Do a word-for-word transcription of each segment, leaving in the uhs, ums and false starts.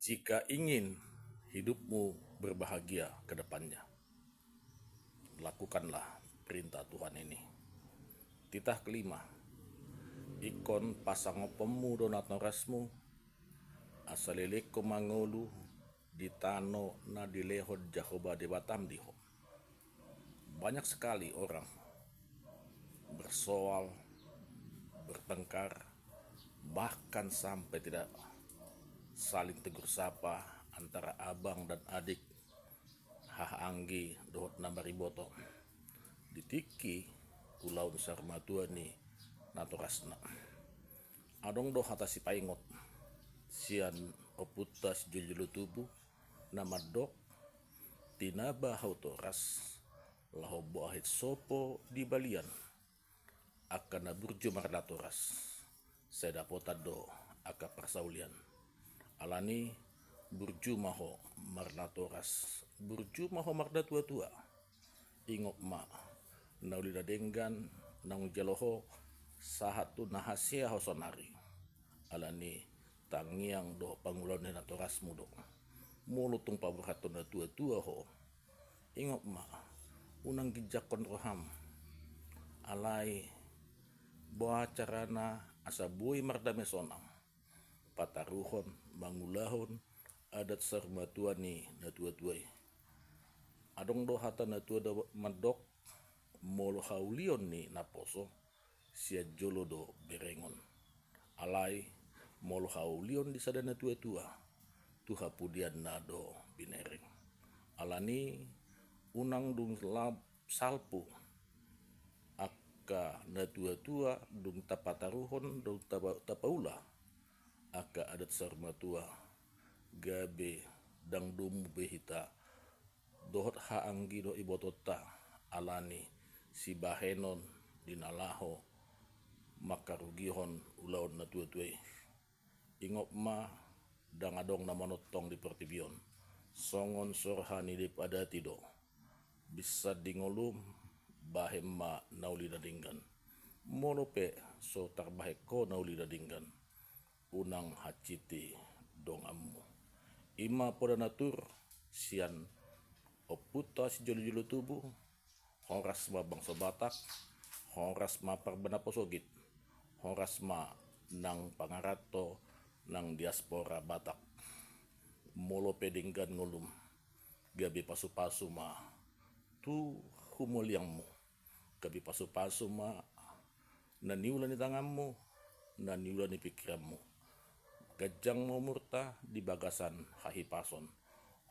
Jika ingin hidupmu berbahagia ke depannya, lakukanlah perintah Tuhan ini. Titah kelima, ingkon pasangopmu do natorasmu, asa lelengkon mangolu di tano na dilehon Jahowa Debatam di ho. Banyak sekali orang bersoal, bertengkar, bahkan sampai tidak saling tegur sapa antara abang dan adik, haha anggi dohot na mariboto di tingki ulaon saur matua ni natorasna. Adong do hata sipaingot sian ompunta sijolojolo tubu na mandok, tinaba hau toras laho boahit sopo di balian. Angka na burju marnatoras sai dapotan do angka parsaulian. Alani burju ma ho marnatoras, burju ma ho marnatuatua. Ingot ma, na uli na denggan naung jalo ho sahat tu na hasea ho saonari. Alani tangiang dohot pangulaon ni natorasmu do. Molo tung paborhathon natuatua ho, ingot ma, unang ginjangkon roham. Alai boha carana asa boi mardame sonang? Pataruhon mangulahon adat saur matua ni natuatua i. Adong do hata natua mandok, molo haulion ni naposo, sian jolo do berengon. Alai molo haulion di sada natuatua, tu hapudianna do binereng. Alani unang dung lap salpu angka natuatua, dung tapataruhon, dung tapa-, tapaula angka adat saur matua, gabe ndang domu be hita dohot haha anggi dohot ibotonta, alani sibahenon di na laho mangkarugihon ulaon natuatua i. Ingot ma, ndang adong na manongtong di portibi on, songon sorha ni Depadati do. Binsan di ngolum, bahen ma na uli na denggan. Molo pe so tarbahen ho na uli na denggan, unang hansit donganmu. I ma poda na tur sian ompunta sijolojolo tubu. Horas ma bangso Batak, horas ma parbana posogit, horas ma nang pangaranto nang diaspora Batak. Molo pe denggan ngolum, gabe pasupasu ma tu humaliangmu, gabe pasupasu ma na niula ni tanganmu, na niula ni pingkiranmu. Ganjang ma umurta di bagasan hahipason.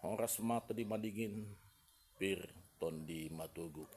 Horas ma tondi madingin, pir tondi matogu.